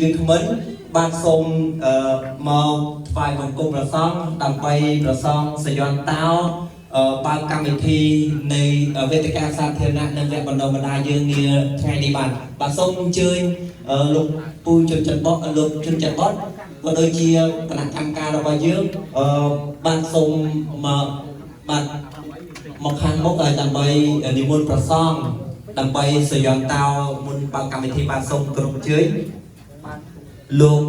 វាគ្មិនបាទសូមអឺមកថ្វាយបង្គំព្រះសង្ឃដើម្បីព្រះសង្ឃសយន្តោអឺបើកកម្មវិធីនៃវេទិកាសាធារណៈនិងវគ្គបណ្ដុះបណ្ដាលយើងនាថ្ងៃនេះបាទបាទសូមអញ្ជើញអឺលោកពូជនចិនបតលោកជនចិនបតក៏ដូចជាគណៈកម្មការរបស់យើងអឺបាទសូមមកបាទមកខាងមុខឲ្យដើម្បីនិមន្តព្រះសង្ឃដើម្បីសយន្តោមុនបើកកម្មវិធីបាទសូមគោរពអញ្ជើញ លោក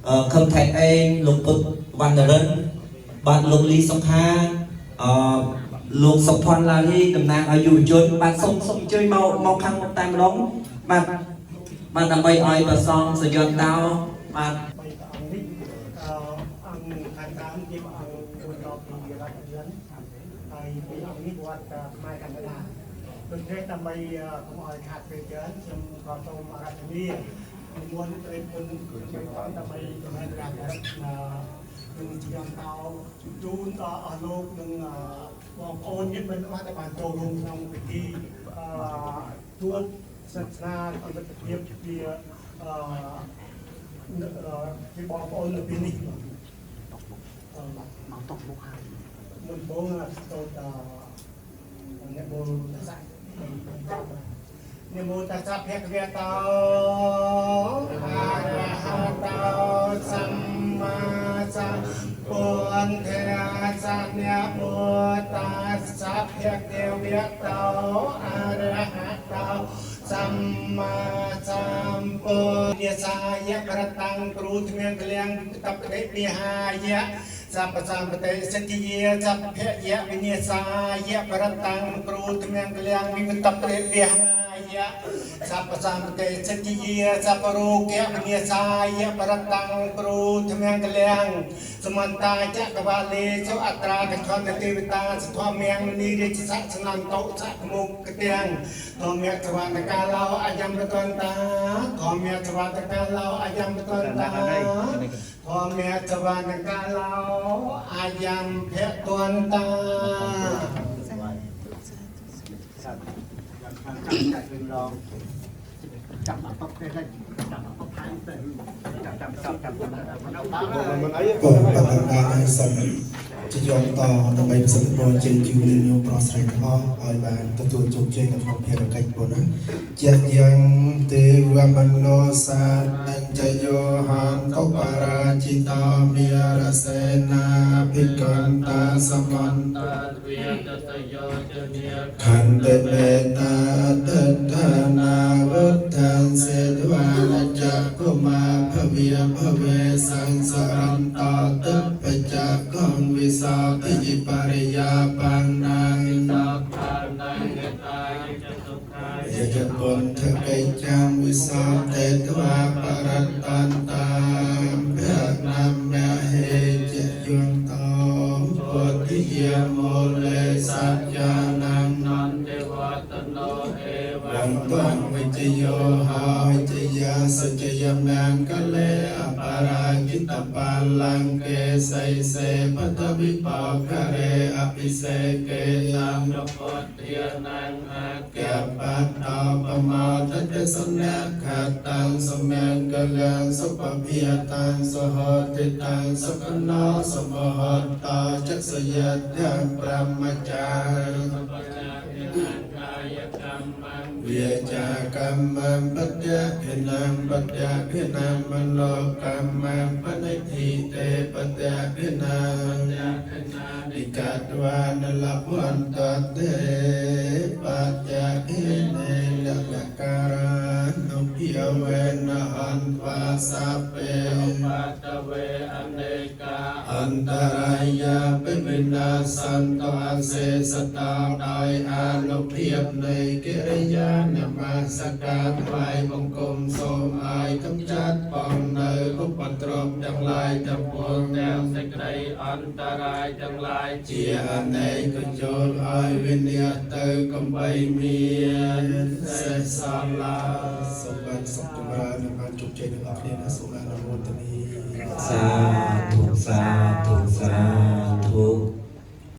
អឺខឹមថៃអេងលោកពុទ្ធវណ្ណរិនបាទលោកលីសុខាអឺលោកសុភ័ណ្ឌឡារីតំណាងឲ្យយុវជនបាទសូមសូមអញ្ជើញមកមកខាងមុខតែម្ដងបាទបាទដើម្បីឲ្យព្រះសង្ឃសយន្តោបាទ បីព្រះអង្គនេះអឺអង្គខាងដើមជាព្រះអង្គមួយដល់ពីរដ្ឋអៀនហើយពីអង្គនេះវត្តខ្មែរកាណាដាដូច្នេះដើម្បីកុំឲ្យខាតពេលច្រើនខ្ញុំក៏សូមអារាធនានិមន្តព្រះគុណព្រះអង្គដើម្បីចំណែកការនឹងជាអន្តោជូនដល់អស់លោកនិងបងប្អូនញាតិមិត្តអស់ដែលបានចូលរួមក្នុងពិធីអឺជួបសិក្សាជីវិតភាពជាអឺ ជាបងប្អូននៅទីនេះមកតមុខហើយមុនបងសូត្រអ្នកមោតសៈនមោតស្សៈភគវតោអរហតោសម្មាសម្ពុទ្ធស្សៈនមោតស្សៈភគវតោអរហតោសម្មាសម្ពុទ្ធសាយប្រតាំងគ្រូធ្មៀងក្លៀងតបតិវិហាយៈសម្បសម្បតិសិទ្ធិយាសព្ភយៈវិនិសាយប្រតាំងគ្រូធ្មៀងក្លៀងវិតបតិវិហាយៈសព្វសម្បតិសិទ្ធិយាសព្វរោគៈវិនិសាយប្រតាំងគ្រូធ្មៀងក្លៀងសមន្តាចក្រវាលេសុអត្រាកឆន្ទទេវតាសធម្មំនីរាជសក្សនន្តោសកមុកទាំងធម្មៈសវន្តកាឡោអយមតន្តាធម្មៈសវន្តកាឡោអយមតន្តាធម្មៈសវន្តកាឡោអយមភតន្តា ចាំអបទេចាំអបថៃទៅចាំចាំចាំចាំ ក៏បដិការឲ្យសូមជាយន្តដើម្បីប្រសិទ្ធពរជ័យជូនញោមប្រុសស្រីទាំងអស់ឲ្យបានទទួលជោគជ័យនៅក្នុងភារកិច្ចប៉ុណ្ណាជាយ៉ាងទេវមនោសានញ្ចយោហន្តបរាជិតាមេរសេនាភិកន្តាសមន្តខន្តិមេតាទិដ្ឋានាវុទ្ធានសេទវានចកុមាភវិភវេសង្សារន្តតបច្ចកងវិសោតិយបរិយាបាននាយចពុនធកិច្ចាំវិសោតេទវាបរតន្តាភនមហេចយន្តោពុទ្ធិយមូលេសច្ចានំវន្តងវិជយោហោចយាសច្ចយមង្គលេអបរាជិតបាលង្កេសៃសេបតវិបករេអភិសេកេតាមកបតោបមោទតសនៈខតាំងសមង្គលំសុពភិយតាំងសហតិតាំងសុខណោសមហតោចសយទាំងព្រមចារ វាចាកម្មបត្យខិនំបត្យខិនមโนកម្មបនិធិតេបត្យខិននិកតវានលភន្តតេបត្យខិនេលកការនុភិវេនអន្តវាសពេអន្តរាយាពិវិនាសន្តអសេសតោដោយអានុភាពនៃកិរិយានមស្ការថ្វាយបង្គំសូមឲ្យកម្ចាត់បងនៅឧបទ្រពទាំងឡាយទាំងពួង ទាំងសេចក្តីអន្តរាយទាំងឡាយ ជាអនេកចូលឲ្យវិនិច្ឆ័យទៅកំបីមានសេះសល់ឡើយសូមបានសុខចម្រើននិងបានជោគជ័យទាំងអស់គ្នាណាសូមអនុមោទនា សាធុសាធុសា